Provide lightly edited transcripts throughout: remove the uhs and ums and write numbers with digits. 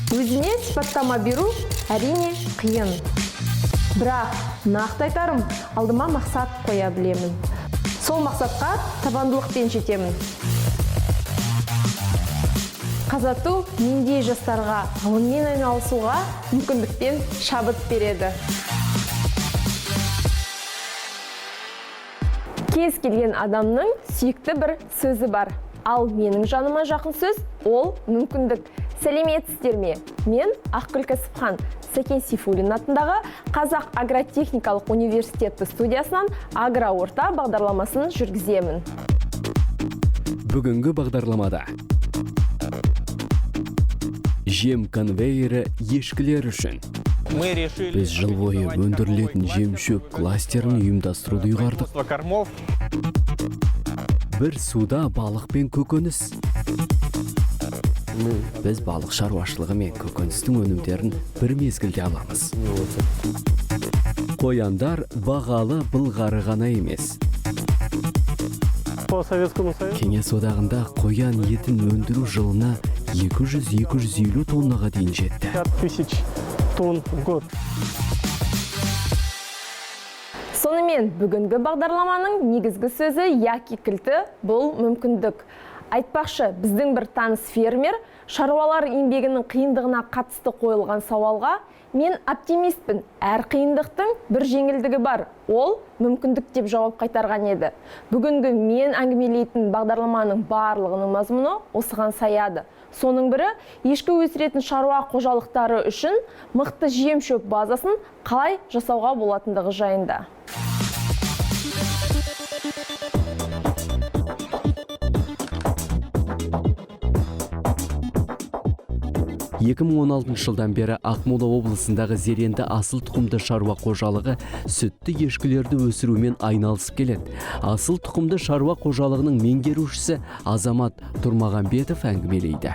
Өзіме сипаттама беру, әрине, қиын. Бірақ нақты айтарым, алдыма мақсат қоя білемін. Сол мақсатқа табандылықпен жетемін. ҚазАТУ мендей жастарға ғылыммен айналысуға мүмкіндікпен шабыт береді. Кез келген адамның сүйікті бір сөзі бар. Ал менің жаныма жақын сөз ол мүмкіндік. Сәлеметсіздер ме? Мен Ақгүл Кәсіпхан, Сәкен Сейфуллин атындағы Қазақ агротехникалық университеті студиясынан Агроорта бағдарламасын жүргіземін. Бүгінгі бағдарламада жем конвейері ешкілер үшін. Мы решили Біз жыл бойы өндірілетін жем-шөп кластерін ұйымдастыруды ұйғардық. производство кормов. Бір суда балық пен көкөніс. Біз балық шаруашылығы мен көкөністің өнімдерін бір мезгілде аламыз. Қояндар бағалы былғары ғана емес. По Советскому Союзу Кеңес одағында қоян етін өндіру жылына 200-250 тоннаға дейін жетті. 50 тысяч тонн в год. Сонымен, бүгінгі бағдарламаның негізгі сөзі яки кілті бұл мүмкіндік. Айтпақшы, біздің бір таныс фермер шаруалар еңбегінің қиындығына қатысты қойылған сауалға: «Мен оптимистпін, әр қиындықтың бір жеңілдігі бар, ол мүмкіндік», – деп жауап қайтарған еді. Бүгінгі мен әңгімелейтін бағдарламаның барлығының мазмұны осыған саяды. Соның бірі ешкі өсіретін шаруа қожалықтары үшін мықты жем шөп базасын қалай жасауға болатындығы жайында. 2016 жылдан бері Ақмола облысындағы Зеренді асыл тұқымды шаруа қожалығы сүтті ешкілерді өсірумен айналысып келеді. Асыл тұқымды шаруа қожалығының меңгерушісі Азамат Тұрмағамбетов әңгімелейді.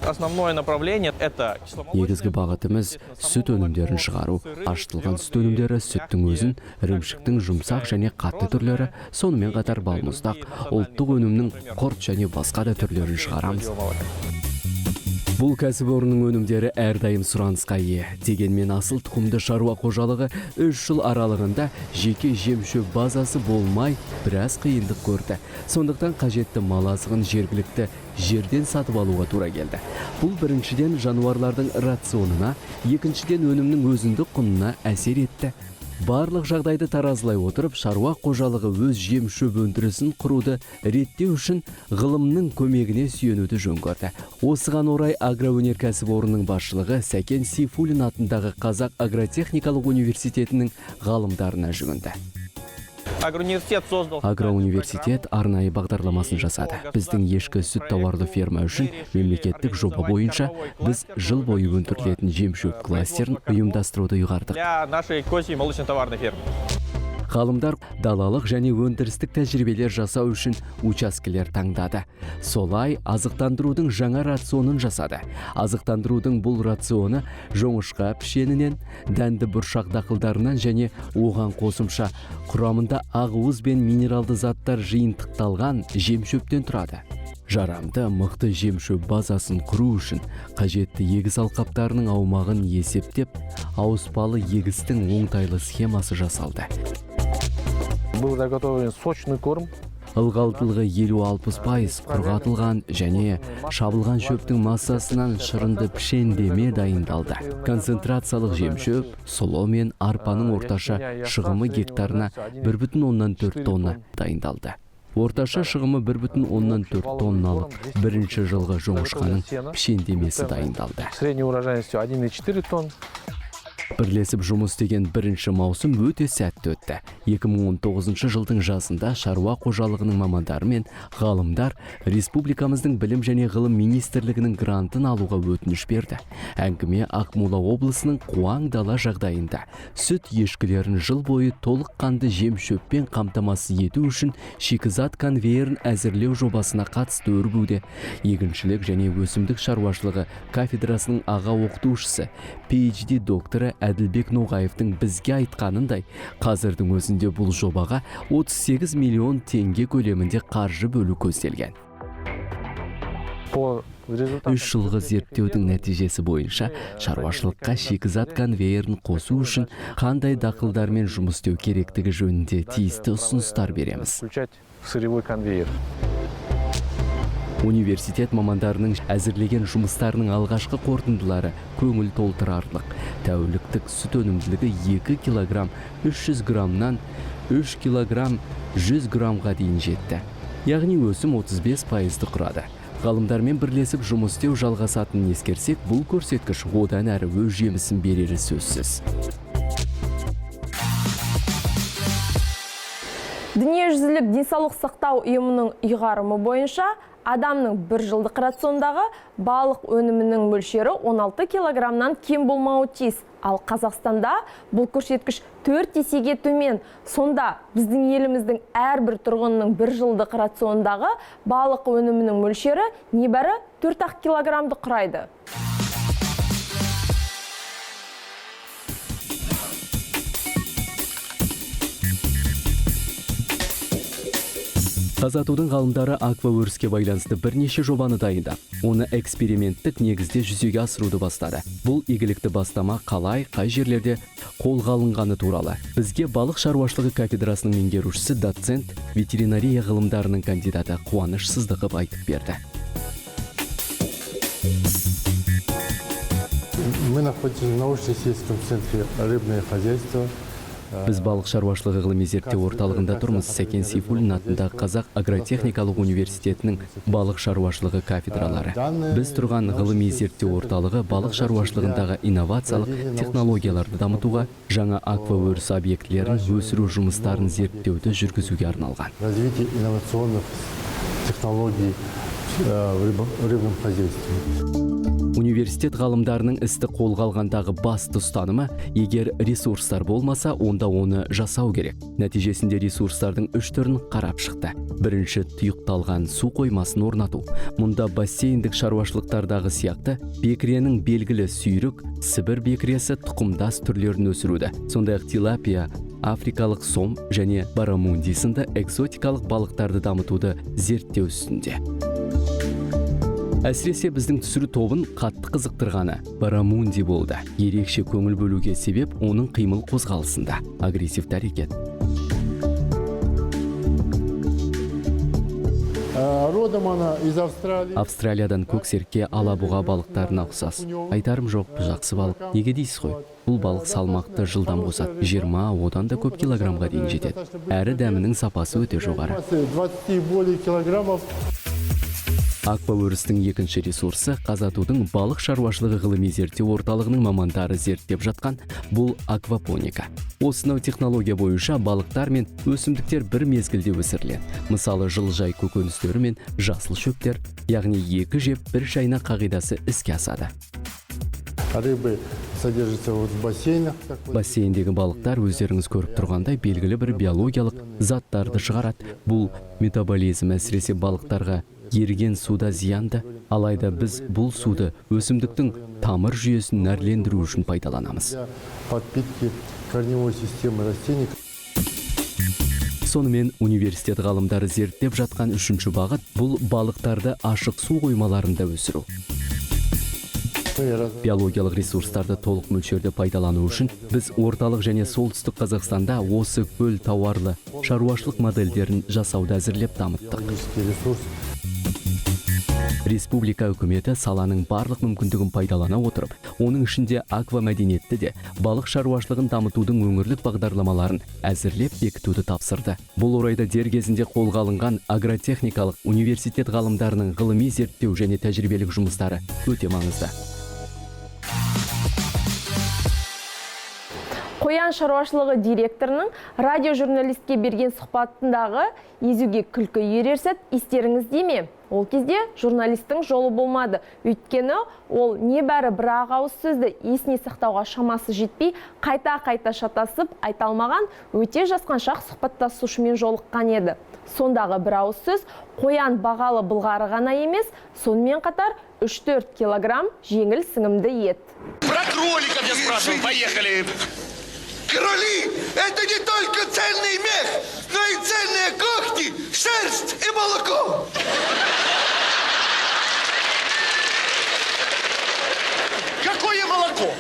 Основное направление – это Негізгі бағытымыз сүт өнімдерін шығару. Ашытылған сүт өнімдері, сүттің өзін, ірімшіктің жұмсақ және қатты түрлері, сонымен қатар балмұздақ, ұлттық өнімнің құрт және басқа да түрлерін шығарамыз. Бұл кәсіпорынның өнімдері әрдайым сұранысқа ие. Дегенмен асыл тұқымды шаруа қожалығы 3 жыл аралығында жеке жем-шөп базасы болмай, біраз қиындық көрді. Сондықтан қажетті мал азығын жергілікті жерден сатып алуға тура келді. Бұл біріншіден жануарлардың рационына, екіншіден өнімнің өзіндік құнына әсер етті. Барлық жағдайды таразылай отырып, шаруа қожалығы өз жем шөп өндірісін құруды реттеу үшін ғылымның көмегіне сүйенуді жөн көрді. Осыған орай агроөнеркәсіп орнының басшылығы Сәкен Сейфуллин атындағы Қазақ агротехникалық университетінің ғалымдарына жүгінді. Агроуниверситет создал Агроуниверситет арнайы бағдарламасын жасады. Біздің ешкі сүт тауарлы ферма үшін мемлекеттік жоба бойынша біз жыл бойы өндірілетін жем-шөп кластерін ұйымдастыруды ұйғардық. для нашей козьей молочно-товарной фермы. Ғалымдар далалық және өндірістік тәжірибелер жасау үшін учаскелер таңдады. Солай азықтандырудың жаңа рационын жасады. Азықтандырудың бұл рационы жоңышқа пішенінен, дәнді бұршақ дақылдарынан және оған қосымша құрамында ақуыз бен минералды заттар жиынтықталған жемшөптен тұрады. Жарамды мықты жемшөп базасын құру үшін қажетті егіс алқаптарының аумағын есептеп, ауыспалы егістің оңтайлы схемасы жасалды. Был заготовлен сочный корм. Ылғалдылығы 50-60%, құрғатылған және шабылған шөптің массасынан шырынды пішендеме дайындалды. Концентрациялық жемшөп, сұлы мен арпаның орташа шығымы гектарына 1,4 тонна дайындалды. Орташа шығымы 1,4 тонналық бірінші жылғы жоңышқаның пішендемесі дайындалды. Средней урожайностью 1,4 тонн. Бірлесіп жұмыс істеген бірінші маусым өте сәтті өтті. 2019 жылдың жазында шаруа қожалығының мамандары мен ғалымдар республикамыздың Білім және ғылым министрлігінің грантын алуға өтініш берді. Әңгіме Ақмола облысының қуаң дала жағдайында сүт ешкілерін жыл бойы толыққанды жем шөппен қамтамасыз ету үшін шикізат конвейерін әзірлеу жобасына қатысты өрбуде. Егіншілік және өсімдік шаруашылығы кафедрасының аға оқытушысы, PhD докторы Әділбек Ноғаевтың бізге айтқанындай, қазірдің өзінде бұл жобаға 38 миллион теңге көлемінде қаржы бөлу көзделген. По 3 жылғы зерттеудің нәтижесі бойынша шаруашылыққа шикізат конвейерін қосу үшін қандай дақылдармен жұмыс істеу керектігі жөнінде тиісті ұсыныстар береміз. Включать в сырьевой конвейер. Университет мамандарының әзірлеген жұмыстарының алғашқы қорытындылары көңіл толтырарлық. Тәуліктік сүт өнімділігі 2 килограмм 300 граммнан 3 килограмм 100 граммға дейін жетті. Яғни өсім 35 пайызды құрады. Ғалымдармен бірлесіп жұмыс істеу жалғасатынын ескерсек, бұл көрсеткіш одан әрі өз жемісін берері сөзсіз. Дүниежүзілік денсаулық сақтау ұйымының ұйғарымы бойынша, адамның бір жылдық рациондағы балық өнімінің мөлшері 16 килограммнан кем болмауы тиіс. Ал Қазақстанда бұл көрсеткіш 4 есеге төмен. Сонда біздің еліміздің әрбір тұрғынының бір жылдық рациондағы балық өнімінің мөлшері небәрі 4 килограммды құрайды. ҚазАТУ-дың ғалымдары акваөріске байланысты бірнеше жобаны дайындап, оны эксперименттік негізде жүзеге асыруды бастады. Бұл игілікті бастама қалай, қай жерлерде қолға алынғаны туралы бізге балық шаруашылығы кафедрасының меңгерушісі, доцент, ветеринария ғылымдарының кандидаты Қуаныш Сыздықов айтып берді. Мы находимся в научно-исследовательском центре «Рыбное хозяйство». Біз балық шаруашылығы ғылыми зерттеу орталығында тұрмыз. Сәкен Сейфуллин атындағы Қазақ агротехникалық университетінің балық шаруашылығы кафедралары. Біз тұрған ғылыми зерттеу орталығы балық шаруашылығындағы инновациялық технологияларды дамытуға, жаңа акваөріс объектілерін өсіру жұмыстарын зерттеуді жүргізуге арналған. Развитие инновационных технологий в рыбном хозяйстве. Университет ғалымдарының істі қолға алғандағы басты ұстанымы: егер ресурстар болмаса, онда оны жасау керек. Нәтижесінде ресурстардың үш түрін қарап шықты. Бірінші – тұйықталған су қоймасын орнату. Мұнда бассейндік шаруашылықтардағы сияқты бекіренің белгілі сүйрік, сібір бекіресі тұқымдас түрлерін өсіруді, сондай ақ тилапия, африкалық сом және барамунди сынды экзотикалық балықтарды дамытуды зерттеу үстінде. Әсіресе біздің түсіру тобын қатты қызықтырғаны барамунди болды. Ерекше көңіл бөлуге себеп оның қимыл қозғалысында агрессивті әрекет. Родом она из Австралии. Австралиядан. Көксерке, алабұға балықтарына ұқсас. Айтарым жоқ, жақсы балық. Неге дейсіз ғой? Бұл балық салмақты жылдам қосады, 20, одан да көп килограммға дейін жетеді, әрі дәмінің сапасы өте жоғары. 20 и более килограммов. Акваөрістің екінші ресурсы – ҚазАТУ-дың балық шаруашылығы ғылыми зерттеу орталығының мамандары зерттеп жатқан бұл аквапоника. Осынау технология бойынша балықтар мен өсімдіктер бір мезгілде өсіріледі. Мысалы, жылыжай көкөністері мен жасыл шөптер, яғни екі жеп, бір шайна қағидасы іске асады. Рыбы содержатся вот в бассейнах. Как вот. Бассейндегі балықтар, өздеріңіз көріп тұрғандай, белгілі бір биологиялық заттарды шығарады. Бұл метаболизм әсіресе балықтарға еріген суда зиянды. Алайда біз бұл суды өсімдіктің тамыр жүйесін нәрлендіру үшін пайдаланамыз. Для подпитки корневой системы растений. Сонымен, университет ғалымдары зерттеп жатқан үшінші бағыт – бұл балықтарды ашық су қоймаларында өсіру. Мы раз- Биологиялық ресурстарды толық мөлшерде пайдалану үшін біз орталық және солтүстік Қазақстанда осы көл тауарлы шаруашылық модельдерін жасауды әзірлеп, дамыттық. Биологический ресурс. Республика үкіметі саланың барлық мүмкіндігін пайдалана отырып, оның ішінде аквамәдениетті де, балық шаруашылығын дамытудың өңірлік бағдарламаларын әзірлеп, бекітуді тапсырды. Бұл орайда дер кезінде қолға алынған агротехникалық университет ғалымдарының ғылыми зерттеу және тәжірибелік жұмыстары өте маңызды. Қоян шаруашылығы директорының радиожурналистке берген сұхбатындағы езуге күлкі үйірер сәт естеріңізде ме? Ол кезде журналистің жолы болмады. Өйткені ол небәрі бір ақ ауыз сөзді есіне сақтауға шамасы жетпей, қайта-қайта шатасып айта алмаған өте жасқаншақ сұхбаттасушымен жолыққан еді. Сондағы бір ауыз сөз – қоян бағалы былғары ғана емес, сонымен қатар 3-4 килограмм жеңіл сіңімді ет. Про кроликов я спрашивал. Поехали. Кроли – это не только ценный мех, но и ценные когти, шерсть и молоко. Молоко.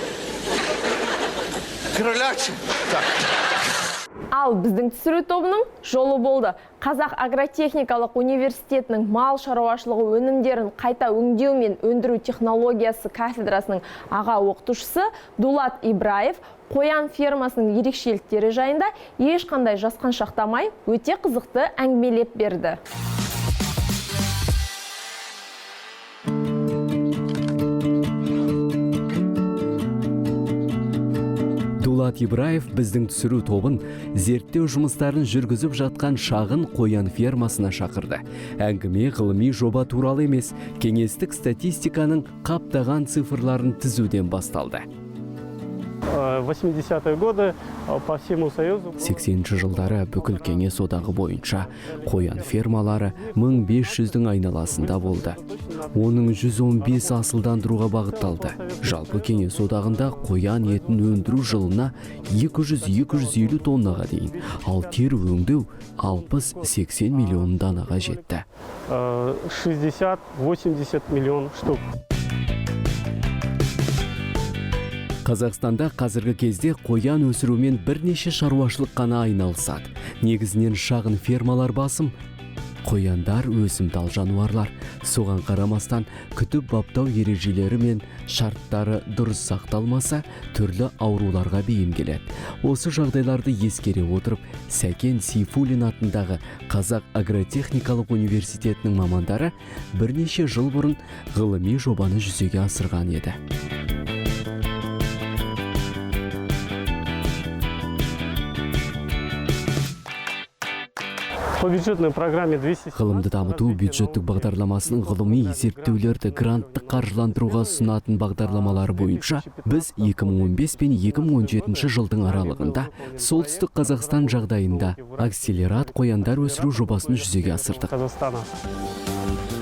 Кролячье. Так. Ал біздің түсіру тобының жолы болды. Қазақ агротехникалық университетінің мал шаруашылығы өнімдерін қайта өңдеу мен өндіру технологиясы кафедрасының аға оқытушысы Дулат Ибраев қоян фермасының ерекшеліктері жайында ешқандай жасқаншақтамай өте қызықты әңгімелеп берді. Дулат Ибраев біздің түсіру тобын зерттеу жұмыстарын жүргізіп жатқан шағын қоян фермасына шақырды. Әңгіме ғылыми жоба туралы емес, кеңестік статистиканың қаптаған цифрларын тізуден басталды. 80-е годы по всему Союзу 80 жылдары бүкіл Кеңес одағы бойынша қоян фермалары 1500-дің айналасында болды. Оның 115 асылдандыруға бағытталды. Жалпы Кеңес одағында қоян етін өндіру жылына 200-250 тоннаға дейін, ал тері өңдеу 60-80 миллион данаға жетті. 60-80 миллион штук. Қазақстанда қазіргі кезде қоян өсірумен бірнеше шаруашылық қана айналысады. Негізінен шағын фермалар басым. Қояндар өсімтал жануарлар. Соған қарамастан күтіп баптау ережелері мен шарттары дұрыс сақталмаса, түрлі ауруларға бейім келеді. Осы жағдайларды ескере отырып, Сәкен Сейфуллин атындағы Қазақ агротехникалық университетінің мамандары бірнеше жыл бұрын ғылыми жобаны жүзеге асырған еді. По бюджетной программе 200. Ғылымды дамыту бюджеттік бағдарламасының ғылыми зерттеулерді гранттық қаржыландыруға ұсынатын бағдарламалары бойынша біз 2015 пен 2017 жылдың аралығында Солтүстік Қазақстан жағдайында акселерат қояндар өсіру жобасын жүзеге асырдық. Казахстана.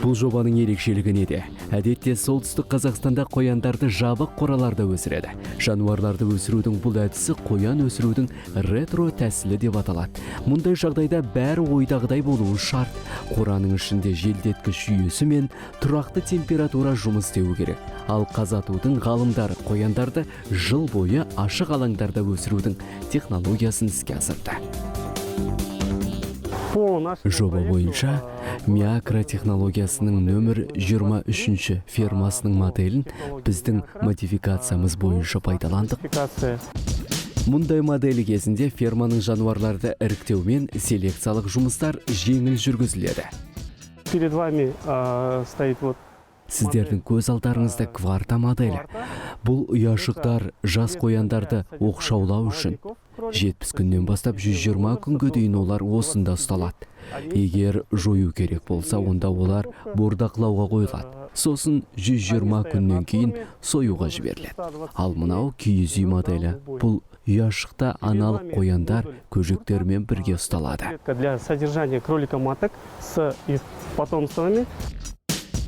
Бұл жобаның ерекшелігі неде? Әдетте Солтүстік Қазақстанда қояндарды жабық қораларда өсіреді. Жануарларды өсірудің бұл әдісі қоян өсірудің ретро тәсілі деп аталады. Мұндай жағдайда бәрі ойдағыдай болуы шарт. Қораның ішінде желдеткіш жүйесі мен тұрақты температура жұмыс істеуі керек. Ал ҚазАТУ-дың ғалымдары қояндарды жыл бойы ашық алаңдарда өсірудің технологиясын іске асырды. По нашему Жоба проекту, бойынша Миакра технологиясының нөмір 23 фермасының моделін біздің модификациямыз бойынша пайдаландық. модификация. Мұндай модель кезінде ферманың жануарларды іріктеумен селекциялық жұмыстар жеңіл жүргізіледі. Перед вами стоит вот Сіздердің көз алдарыңызда кварта моделі. Бұл ұяшықтар жас қояндарды оқшаулау үшін. 70 күннен бастап 120 күнге дейін олар осында ұсталады. Егер жою керек болса, онда олар бордақылауға қойылады. Сосын 120 күннен кейін союға жіберіледі. Ал мынау киіз үй моделі. Бұл ұяшықта аналық қояндар көжектермен бірге ұсталады. Клетка для содержания кролика-маток с их потомствами.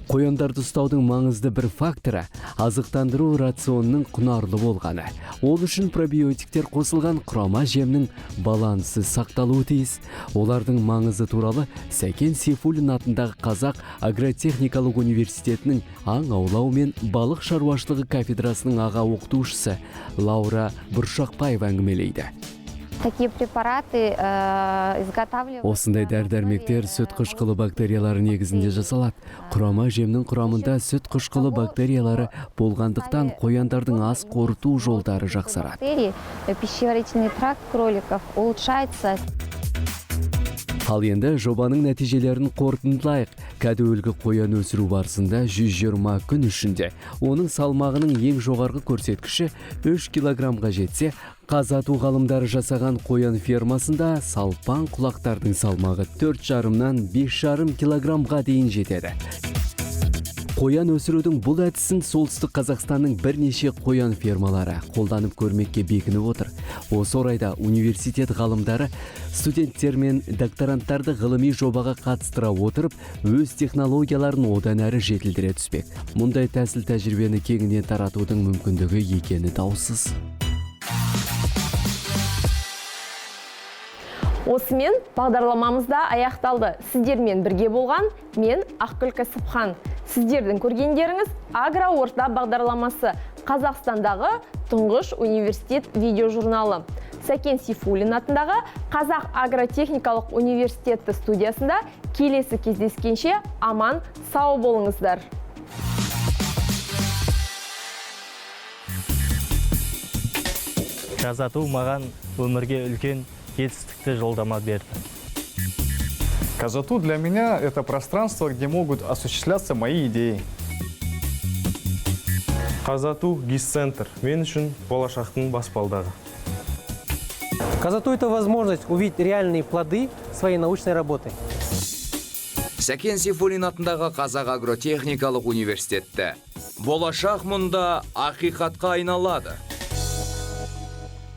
Қояндарды ұстаудың маңызды бір факторы азықтандыру рационының құнарлы болғаны. Ол үшін пробиотиктер қосылған құрама жемнің балансы сақталуы тиіс. Олардың маңызы туралы Сәкен Сейфуллин атындағы Қазақ агротехникалық университетінің аң аулау мен балық шаруашылығы кафедрасының аға оқытушысы Лаура Бұршақбаева әңгімелейді. Такие препараты изготавливаются. Осындай дәрі-дәрмектер сүт қышқылы бактериялары негізінде жасалады. Құрама жемнің құрамында сүт қышқылы бактериялары болғандықтан қояндардың ас қорыту жолдары жақсарады. Бактерии, пищеварительный тракт кроликов улучшается. Ал енді жобаның нәтижелерін қорытындылайық. Кәдуілгі қоян өсіру барысында 120 күн ішінде оның салмағының ең жоғарғы көрсеткіші 3 килограммға жетсе, ҚазАТУ ғалымдары жасаған қоян фермасында салпаң құлақтардың салмағы 4,5-нан 5,5 килограммға дейін жетеді. Қоян өсірудің бұл әдісін Солтүстік Қазақстанның бірнеше қоян фермалары қолданып көрмекке бекініп отыр. Осы орайда университет ғалымдары студенттер мен докторанттарды ғылыми жобаға қатыстыра отырып, өз технологияларын одан әрі жетілдіре түспек. Мұндай тәсіл тәжірибені кеңінен таратудың мүмкіндігі екені даусыз. Осымен бағдарламамыз да аяқталды. Сіздермен бірге болған мен, Ақгүл Кәсіпхан. Сіздердің көргендеріңіз Агро Орта бағдарламасы. Қазақстандағы тұңғыш университет видеожурналы. Сәкен Сейфуллин атындағы Қазақ агротехникалық университеті студиясында келесі кездескенше аман сау болыңыздар. КазАТУ маған өмірге үлкен жетістікті жолдама берді. КазАТУ для меня – это пространство, где могут осуществляться мои идеи. КазАТУ ГИС-центр мен үшін болашақтың баспалдағы. КазАТУ – это возможность увидеть реальные плоды своей научной работы. Сәкен Сейфуллин атындағы Қазақ агротехникалық университетті. Болашақ мұнда ақиқатқа айналады.